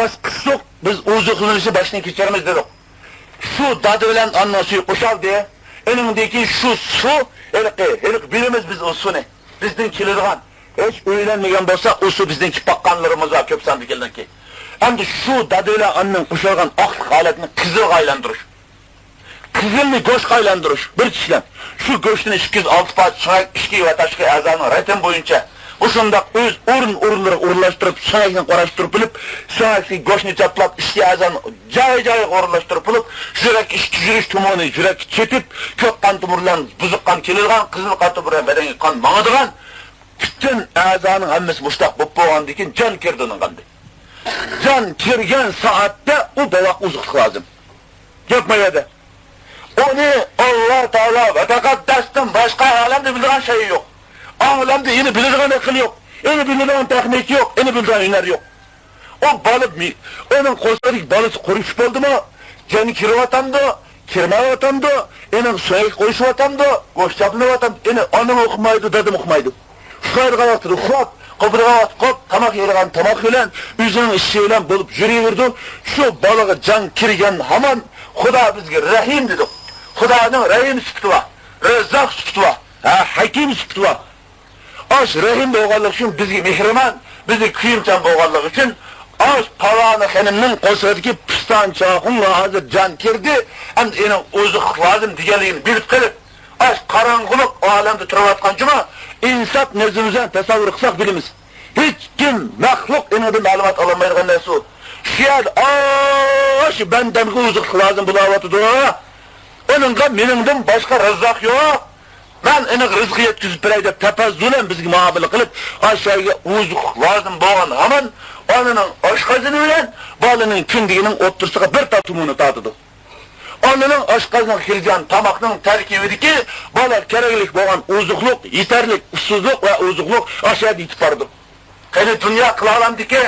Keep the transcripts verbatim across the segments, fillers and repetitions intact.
ئاز قىسسۇق، بىز ئوزۇقلىنىشنى باشتىن كەچۈرىمىز دېدۇق. شۇ دادا بىلەن ئانىنىڭ سۈيى قوشالدى. ئېنىڭدىكى شۇ سۇ، ھېلىقى، ھېلىقى بىلىمىز بىز ئۇ سۇنى. بىزدىن كېلىدىغان، ھېچ ئۆيلەنمىگەن بولسا، ئۇ سۇ بىزدىن كېلىپ باققانلىرىمىز بار كۆپ ساندىكىلەرنىڭكى. ئەمدى شۇ دادا بىلەن ئانىنىڭ قوشالغان ئاقلىق ھالەتنى قىزىلغا ئايلاندۇرۇش. قىزىلنى گۆشكە ئايلاندۇرۇش، بىر چىشلەم. شۇ گۆشتىن ئىككى يۈز ئالتە پارچە سۆڭەك ئىچكى ۋە تاشقى ئەزانىڭ رىتىمى بويىچە مۇشۇنداق ئۆز ئورۇن-ئورۇنلىرىغا ئورۇنلاشتۇرۇپ، سۆڭەكنى قۇراشتۇرۇپ بىلىپ، سۆڭەكتىكى گۆشنى چاپلاپ، ئىچكى ئەزانى جاي-جايىغا ئورۇنلاشتۇرۇپ بولۇپ، يۈرەك ئىچكى يۈرۈش تومۇرىنى يۈرەككە چېتىپ، كۆك قان تومۇر بىلەن بۇزۇق قان كېلىدىغان، قىزىل قان تومۇر بىلەن بەدەنگە قان ماڭىدىغان پۈتۈن ئەزانىڭ ھەممىسى مۇشتاق بولۇپ بولغاندىن كېيىن جان كىرىدۇ ئۇنىڭغا ئەمدى. جان كىرگەن سائەتتە ئۇ بوۋاققا ئوزۇقلۇق لازىم. گەپ ما يەردە. ئۇنى ئاللا تائالا ۋە تەقەددەستىن باشقا ئالەمدە بىلىدىغان شەيئى يوق. ئالەمدە ئېنى بىلىدىغان ئەقىل يوق. ئېنى بىلىدىغان تېخنىكا يوق. ئېنى بىلىدىغان ھۈنەر يوق. ئۇ بالا مى-، ئۇنىڭ قورسىقىدىكى بالىسى قۇرۇشۇپ بولدىمۇ؟ جان كىرىۋاتامدۇ؟ كىرمەيۋاتامدۇ؟ ئېنىڭ سۆيەك قويۇشۇۋاتامدۇ؟ گۆش چاپلىنىۋاتامدۇ؟ ئېنى ئانىمۇ ئۇقمايدۇ، دادىمۇ ئۇقمايدۇ. ئۇخلايدىغان ۋاقتىدا ئۇخلاپ، قوپىدىغان ۋاقتىدا قوپ، تاماق يەيدىغان تاماق بىلەن، ئۆزىنىڭ ئىشى بىلەن بولۇپ يۈرۈۋېرىدۇ. شۇ بالىغا جان كىرگەن ھامان، «خۇدا بىزگە رەھىم» دېدۇق. خۇدانىڭ رەھىم سۈپىتى بار، رەززاق سۈپىتى بار، ھە، ھەكىم سۈپىتى بار. ئاش رەھىم بولغانلىقى ئۈچۈن بىزگە مېھرىبان، بىزگە كۆيۈمچان بولغانلىقى ئۈچۈن، ئاش پالانى خېنىمنىڭ قورسىقىدىكى پىستان چاقۇمغا ھازىر جان كىردى، ئەمدى ئېنىڭ ئوزۇقلۇق لازىم دېگەنلىكىنى بىلىپ قېلىپ، ئاش قاراڭغۇلۇق ئالەمدە تۇرۇۋاتقان جۇما، ئىنساپ نەزىرىمىز بىلەن تەسەۋۋۇر قىلساق بىلىمىز. ھېچكىم مەخلۇق ئېنىڭدىن مەلۇمات ئالالمايدىغان نەرسە ئۇ. شۇ يەردە ئاش بەندەمگە ئوزۇقلۇق لازىم بولاۋاتىدۇ. ئۇنىڭغا مېنىڭدىن باشقا رەززاق يوق. مەن ئېنىڭغا رىزقى يەتكۈزۈپ بېرەي دەپ تەپەززۇلەن بىزگە مۇئامىلە قىلىپ، ئاشۇ يەرگە ئوزۇقلۇق لازىم بولغان ھامان ئانىنىڭ ئاشقازىنى بىلەن بالىنىڭ كىندىكىنىڭ ئوتتۇرىسىغا بىر تال تومۇرنى تارتىدۇ. ئانىنىڭ ئاشقازىنىغا كىرگەن تاماقنىڭ تەركىبىدىكى بالىغا كېرەكلىك بولغان ئوزۇقلۇق، يېتەرلىك ئۇسسۇزلۇق ۋە ئوزۇقلۇق ئاشۇ يەردە يېتىپ بارىدۇ. قېنى دۇنيا قىلالامدىكى؟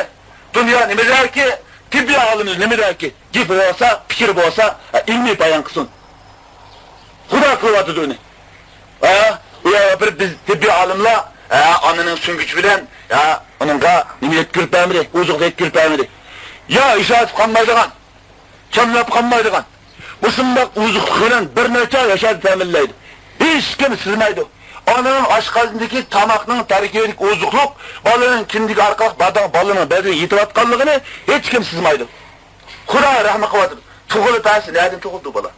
دۇنيا نېمىدەكى؟ تېببىي ئالىمىمىز نېمىدەكى؟ گېپى بولسا، پىكرى بولسا، ھە، ئىلمىي بايان قىلسۇن. خۇدا قىلىۋاتىدۇ ئۇنى. ھە، ئۇ يەرگە بىر بىز تېببىي ئالىملار، ھە، ئانىنىڭ سۈڭگۈچى بىلەن، ھە، ئۇنىڭغا نېمە يەتكۈزۈپ بەرمىدى، ئوزۇق يەتكۈزۈپ بەرمىدى. يا ئىشارىتىپ قالمايدىغان، چاملاپ قالمايدىغان، مۇشۇنداق ئوزۇقلۇق بىلەن بىر نەچچە ياشارنى تەمىنلەيدۇ. ھېچكىم سىزمايدۇ. ئانىنىڭ ئاشقازىنىدىكى تاماقنىڭ تەركىبىدىكى ئوزۇقلۇق بالىنىڭ كىندىكى ئارقىلىق بارىدىغان بالىنىڭ بەدىنىگە يېتىۋاتقانلىقىنى ھېچكىم سىزمايدۇ. خۇدا رەھمى قىلىۋاتىدۇ. تۇغۇلۇپ بەرسە نەدىن تۇغۇلدى بالا؟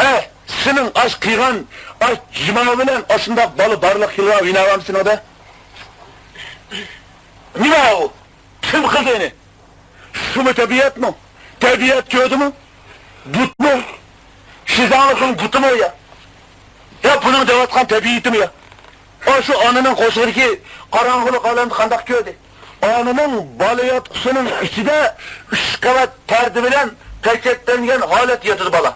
ئەي، سېنىڭ ئاش قىلغان، ئاش جىما بىلەن ئاشۇنداق بالا بارلىققا كېلىدىغان ھۈنەر بارمۇ سېنىڭدە؟ نېمە ئۇ؟ كىم قىلدى ئۇنى؟ شۇمۇ تەبىئەتمۇ؟ تەبىئەت كۆردىمۇ؟ بۇتمۇ؟ شىزاڭلىقنىڭ بۇتىمۇ يا؟ يا بۇنىڭ دەۋاتقان تەبىئىتىمۇ يا؟ ئاشۇ ئانىنىڭ قورسىقىدىكى قاراڭغۇلۇق ئالەمنى قانداق كۆردى؟ ئانىنىڭ بالا ياتقۇسىنىڭ ئىچىدە ئۈچ قەۋەت پەردە بىلەن پەكەتلەنگەن ھالەتتە ياتىدۇ بالا.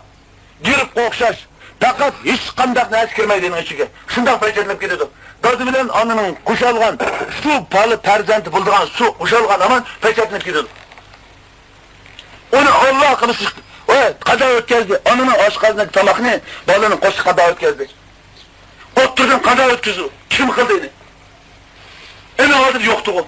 گىرىپقا ئوخشاش، پەقەت ھېچقانداق نەرسە كىرمەيدۇ ئۇنىڭ ئىچىگە. شۇنداق پەكەتلىنىپ كېتىدۇ. دادا بىلەن ئانىنىڭ قوشالغان، شۇ بالا پەرزەنتى بولىدىغان سۇ قوشالغان ھامان پەكەتلىنىپ كېتىدۇ. ئۇنى ئاللا قىلىش، ۋە قازا ئۆتكەزدى. ئانىنىڭ ئاشقازىنىدىكى تاماقنى بالىنىڭ قورسىقىغا قازا ئۆتكەزدى. ئوتتۇرىدىن قازا ئۆتكۈزدى. كىم قىلدى ئۇنى؟ ئەنە ھازىر يوقتىغۇ.